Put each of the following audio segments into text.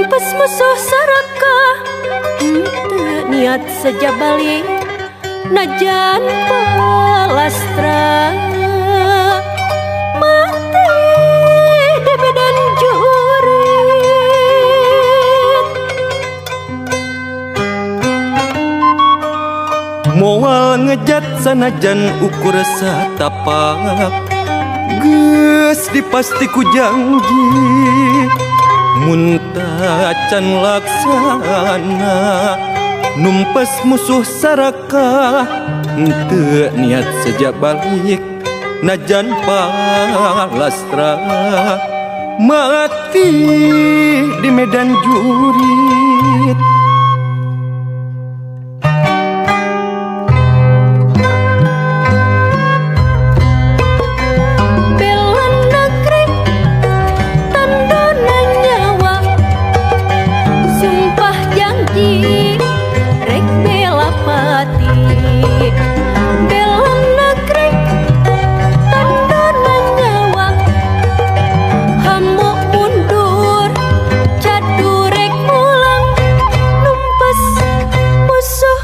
Numpes musuh sarakah, henteu niat seja balik najan palastra. Mati di medan jurit. Moal ngejat sanajan ukur satapak, geus dipasti ku janji mun tacan laksana. Numpes musuh sarakah, henteu niat seja balik najan palastra. Mati di medan jurit. Bela negeri tandona nyawa, sumpah janji rek bela pati. Bela negeri tandona nyawa, hamo mundur cadu rek mulang. Numpes musuh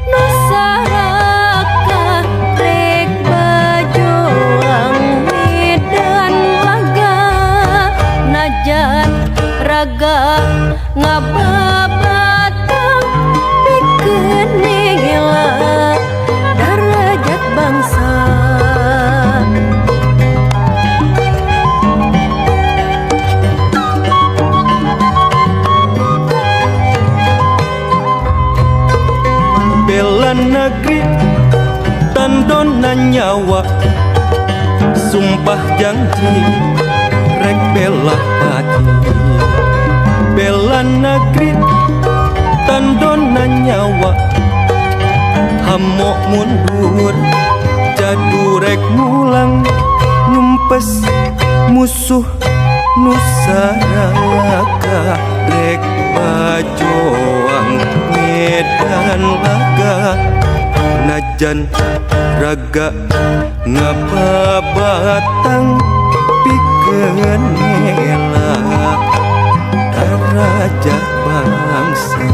nu sarakah, rek bajoang medan laga najan raga ngababatang pikeun nela darajat bangsa. Bela negeri tandona nyawa, sumpah janji rek bela pati. Bela negeri tandona nyawa, hamo mundur jadu rek mulang. Numpes musuh nu sarakah, rek bajoang medan laga najan raga ngababatang pikeun nela darajat bangsa.